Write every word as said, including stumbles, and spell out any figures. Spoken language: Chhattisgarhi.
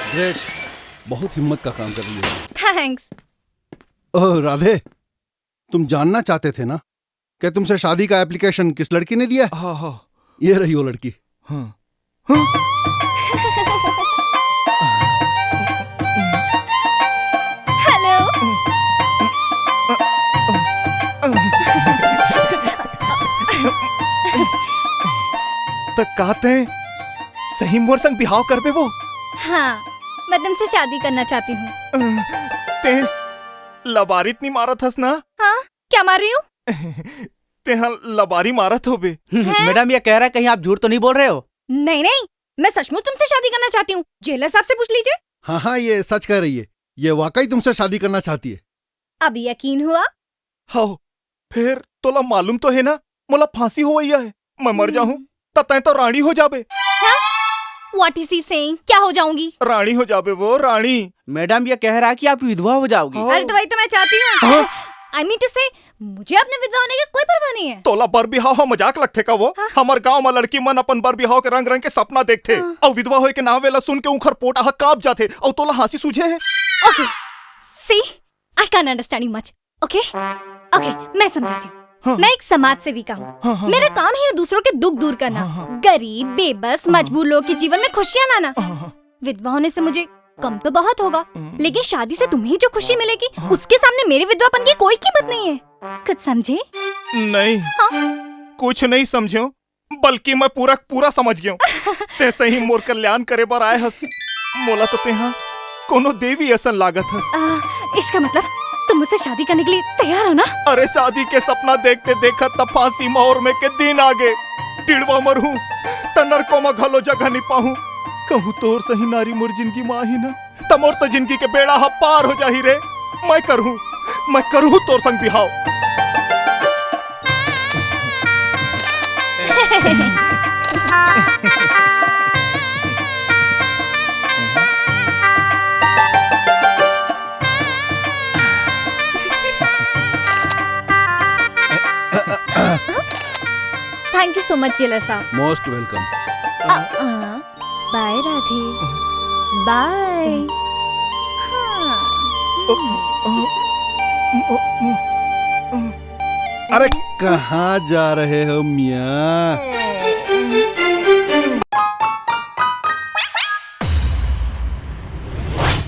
ग्रेट, बहुत हिम्मत का काम कर रही हो। थैंक्स। ओह राधे, तुम जानना चाहते थे ना कि तुमसे शादी का एप्लीकेशन किस लड़की ने दिया है? हाँ, हाँ। ये रही वो लड़की। हाँ। हेलो। त का तैं सही मोर संग बिहाव करबे वो? हाँ, मैं तुमसे शादी करना चाहती हूँ। तैं लबारी त नइ मारत हस ना? हाँ, क्या मार रही हूँ? तेहा लबारी मारत होबे। हैं? मैडम, ये कह रहा है, कहीं आप झूठ तो नहीं बोल रहे हो? नहीं नहीं, मैं सचमुच तुमसे शादी करना चाहती हूँ। जेलर साहब से पूछ लीजिए। हाँ हाँ, ये सच कह रही है, ये वाकई तुमसे शादी करना चाहती है। अब यकीन हुआ? हाओ, फेर तोला मालूम तो हे ना, मोला फांसी होवइया हे, मैं मर जाहूं, हम्म। त तैं तो रांड़ी हो जाबे। हाँ? What is he saying? क्या हो जाऊंगी? रांड़ी हो जाबे वो, रांड़ी। मैडम, ये कह रहा है कि आप विधवा हो जाओगी। हाँ। अरे, तो वही तो मैं चाहती हूँ। हाँ? I mean to say, मुझे अपने विधवा होने की कोई परवाह नहीं है। तोला बर बिहाव ह मजाक लगथे का वो? हाँ। हमर गांव म लड़की मन अपन बर बिहाव के रंग रंग के सपना देखथे, हाँ। अउ विधवा होए के नावे ला सुन के उंखर पोटा ह कांप जाथे, अउ तोला हांसी सूझे हे। Okay, see, I can't understand you much. Okay, okay, मैं समझाती हूँ। हाँ। मैं एक समाज सेविका हूँ। हाँ, हाँ, मेरा हाँ। काम ही है दूसरों के दुख दूर करना, हाँ, हाँ। गरीब, बेबस, हाँ। मजबूर लोगों के जीवन में खुशियाँ लाना। हाँ, हाँ। विधवा होने से मुझे कम तो बहुत होगा, हम्म। लेकिन शादी से तुम्हें जो खुशी मिलेगी, हाँ। उसके सामने मेरे विधवापन की कोई कीमत नहीं है। कुछ समझे? नहीं। हाँ। कुछ नहीं समझो, बल्कि मैं पूरा पूरा समझ गयो। तैं सही मोर कल्याण करे बर आए हस। मोला तो तेहा कोनो देवी असन लागत हस। आ, इसका मतलब तुम मुझसे शादी करने के लिए तैयार हो ना? अरे, शादी के सपना देखते देखत त फांसी म ओरमे के दिन आगे। टिड़वा मरहूं त नरको म घलो जगह नइ पाहूं। कहूं तोर सही नारी मोर जिंदगी म आही ना, त मोर तो जिंदगी के बेड़ा ह पार हो जाही रे। मैं करहूं, मैं करहूं तोर संग बिहाव। Thank you so much, jailer साहब। Most welcome. बाय राधे, बाय। हाँ। अरे, कहाँ जा रहे हो मियाँ?